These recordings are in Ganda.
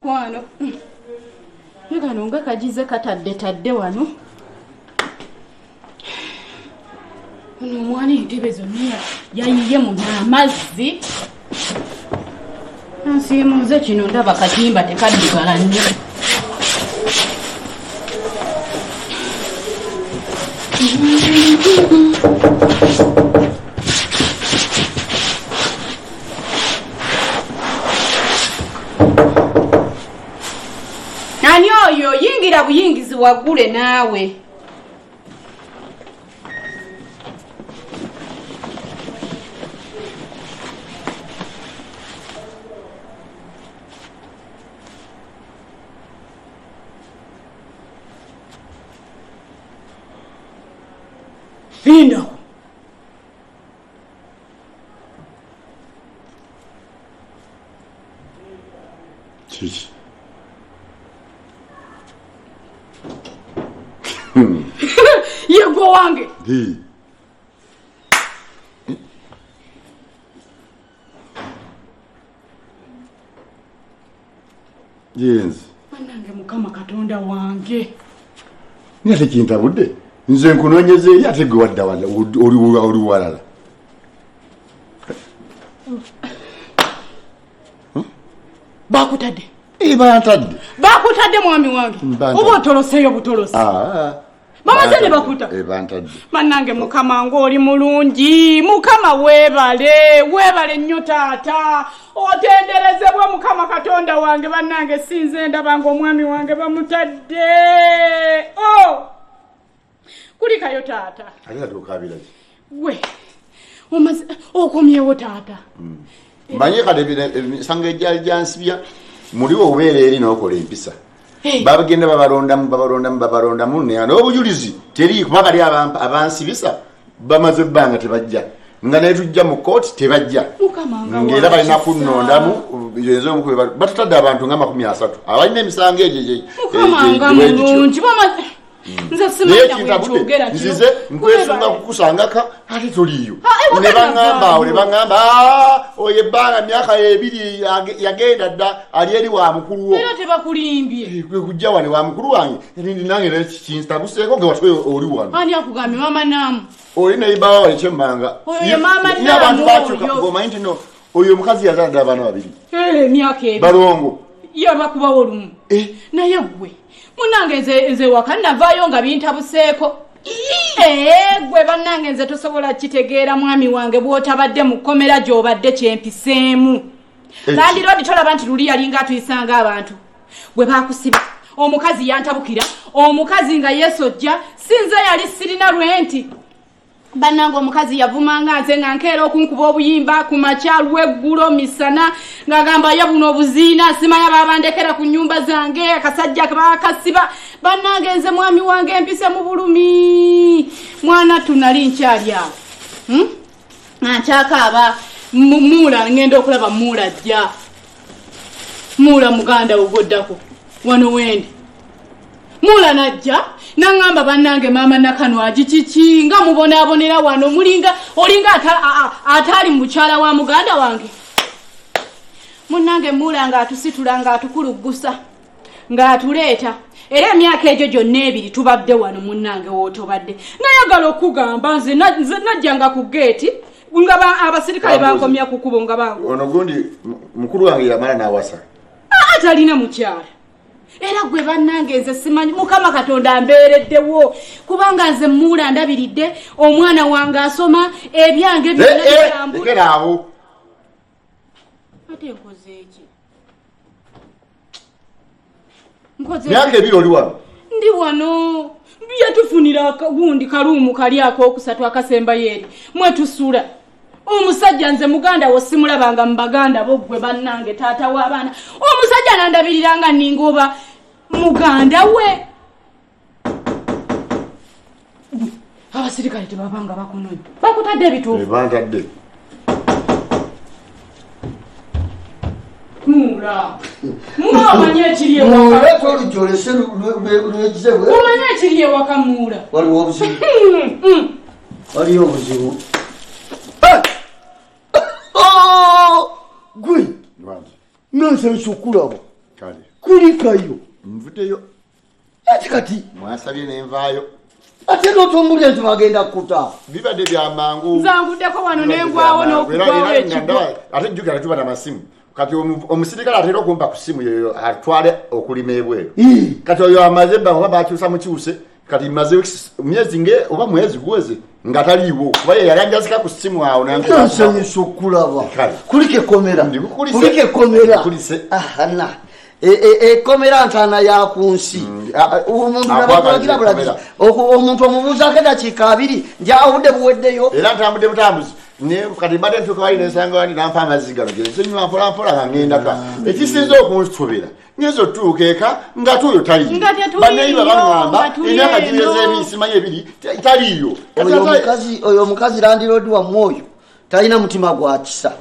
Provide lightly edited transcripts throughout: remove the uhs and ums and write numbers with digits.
Kwano ne kano nga kagize katadde tadde wano. Ono omwana entebe zonna yayiye muno amazzi. Nsiimuze kino ndaba katimba tekaddugala nnyo. Ani oyo yingira buyingizi waggule naawe. Lindako. Kiki? Yegwe wange. Yenze. Banange Mukama Katonda wange. Naye ate kintabudde nze nkunoonyeza eri ate gwe wadda wala oli walala. Bakutadde. Bantadde. Bakutadde mwami wange. Oba otoloseeyo butolosi. Bamaze ne bakuta. Bantadde. Bannange Mukama ng'oli mulungi. Mukama weebale, weebale nnyo taata. Otenderezebwe Mukama Katonda wange. Bannange sinze ndaba ng'omwami wange bamutadde. Oh! Kulikayo taata. Ate kati okaabira ki? Gwe omaze okomyewo taata. Mmanyi kati emisango egyali gyansibya muli obeera eri n'okola empisa. Babagenda babalondamu babalondamu babalondamu n'obujulizi teri kuba bali abansibisa bamaze ebbanga tebajja nga naye tujja mu kkooti tebajja ng'era balina kunnondamu batutadde abantu nga 30 abalina emisango egyo nze simanyi bwenkyogera kino. Nzize nkwesunga kukusangaka ate toliiyo. Ne baŋŋamba awo ne baŋŋamba oyo ebbanga myaka ebiri yagenda dda ali eri wa mukulu wo. Era tebakulimbye. Kwe kujja wano wa mukulu wange nange naye kintabuseeko nga watwe oli wano. Ani akugambye maama Naamu? Oli neyibawa wali kyemmanga. Oyo ye maama Naye abantu Naamu bakyuka oyo. ng'omanyi nti no oyo omukazi yazaala dda abaana babiri. Emyaka ebiri. Balongo. Yabakubawo lumu. Naye ggwe munnange nze waka navaayo nga bintabuseeko. Gwe bannange nze tosobola kitegeera mwami wange bw'otabadde mu kkomera gy'obadde kyempiseemu. Landiroodi tolaba nti luli yalinga atuyisanga abantu bwe baakusiba. Omukazi yantabukira, omukazi nga yeesojja, si nze yali sirina lwenti. Bannange omukazi yavumanga nze nga nkeera okunkuba obuyimba ku makya lw'eggulo misana ng'agamba ye buno obuziina simanya baabandekera ku nnyumba zange akasajja baakasiba. Bannange nze mwami wange mpise mu bulumi. Mwana ttu nali nkyali awo. Nga nkyakaaba Muula ngenda okulaba Muula ajja. Muula muganda wo gw'oddako wano wendi. Muula n'ajja n'aŋŋamba bannange maama Nakanwagi kiki nga mubonaabonera wano mulinga olinga ataali mukyala wa muganda wange. Munnange Muula ng'atusitula ng'atukuluggusa ng'atuleeta era emyaka egyo gyonna ebiri tubadde wano munnange w'otobadde. Nayagala okugamba nze najjanga ku geeti nga abasirikale bankomya ku kkubo nga bangu. Ono gundi mukulu wange yamala n'awasa. Talina mukyala. Era gwe bannange nze simanyi Mukama Katonda ambeereddewo kubanga nze Muula ndabiridde omwana wange asoma ebyange byonna bitambula. Lekera awo. Ate nkoze eki? Nkoze Myaka ebiri oli wano. Ndi wano. Yatufunira gundi kaluumu kali akookusatu akasembayo eri mwe tusula. Omusajja nze muganda wo simulabanga mu baganda bo ggwe bannange taata w'abaana. Omusajja nandabirira nga nninga oba muganda we. Abasirikale tebabanga bakunonye. Bakutadde ebituufu. Bantadde. Muula. Muula omanyi ekiri ewaka. Muula tolujolese lwekize bwe. Omanyi ekiri ewaka Muula. Waliwo obuzibu. Waliyo obuzibu. Gwe. Nansanyusa okulaba. Kale. Kulikayo. Nvuddeyo. Ate kati mwasabye nenvaayo. Ate n'otumbulira nti bagenda kukuta. Bibadde bya mangu. Nzanguddeko wano nengwawo n'okugwawo ekigwo. Ate jjukira tetuba na masimu. Kati omusirikale atera okumpa ku ssimu yoyo atwale okulima ebweru. Kati oyo amaze ebbanga oba bakyusa mukyuse kati maze myezi nge oba mwezi guweze nga taliiwo kuba ye yali anjazika ku ssimu awo nansanyusa okulaba. Kuliko ekkomera. Kuliko ekkomera. Ahana. Ekkomera ntaana ya ku nsi. Omuntu nabakulagira bulagizi. Omuntu omubuuzaako eddakiika 2 nti obudde buweddeyo. Era ntambudde butambuzi. Kati mbadde ntuuka wali nensanga wali nampa amazzi gano genze nywa mpola mpola nga ngenda ka. Ekisinza okunsobera ngenza otuuka eka nga tuuyo taliiyo. Bannayiba baŋŋamba emyaka giweze ebiri simanyi ebiri taliiyo. Oyo omukazi landiroodi wammwe oyo talina mutima gwa kisa.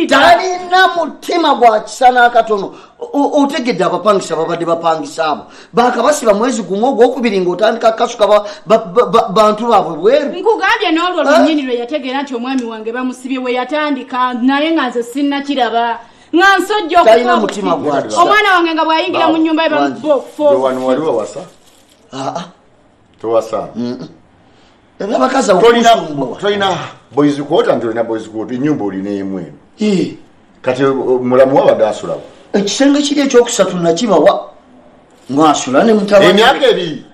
Talina mutima gwa kisa n'akatono. Otegedde abapangisa babadde bapangisa abo bakabasiba mwezi gumu ogwokubiri ng'otandika kukasuka bantu baabwe bweru. Nkugambye n'olwo lwennyini lwe yategeera nti omwami wange bamusibye we yatandika naye nga nze sinnakiraba. Nga nsojja talina mutima gwa kisa. Omwana wange nga bw'ayingira mu nnyumba ye bamukuba okufa. Wano wali wawasa? Towasa? Abakazi awo tolina boys quarter nti olina boys quarter ennyumba olina emu eno. Kati mulamu wabadde asulawo. Ekisenge kiri ekyokusatu nakibawa ng'asula ne mutabani. Emyaka ebiri.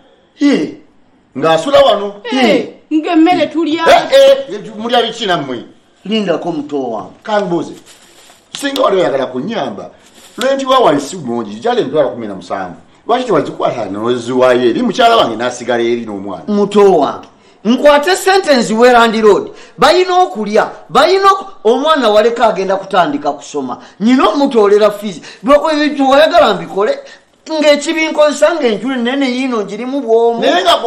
Ng'asula wano. Ng'emmere tulya. Mulya biki nammwe? Lindako muto wange. Kambuuze. Singa wali oyagala kunnyamba lwenti wa wali si mungi gyali emitwalo 17. Lwaki tewazikwata n'oziwaayo eri mukyala wange n'asigala eri n'omwana? Muto wange. Nkwate sente nziwe landiroodi balina okulya balina omwana waleka agenda kutandika kusoma nyina omutoolera fiizi ebintu wayagala mbikole ng'ekibinkozesa ng'enjula ennene yiino ngirimu bw'omu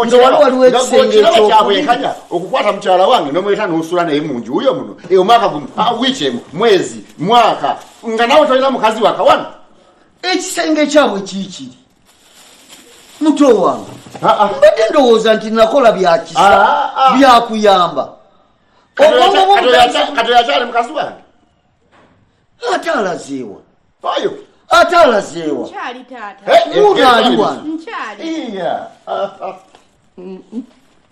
nga waliwo ekisenge ekyokubiri okukwata mukyala wange n'omuleta n'osula naye mu nju yo muno omwaka gumu wiiki emu mwezi mwaka nga nawe tolina mukazi waka wano ekisenge kyabwe kiikiri. Muto wange mbadde ndowooza nti nakola bya kisa byakuyamba. Kati oyakyali mukazi wange ate alazeewa. Ate alazeewa. Nkyali taata. Wuuno ali wano. Nkyali.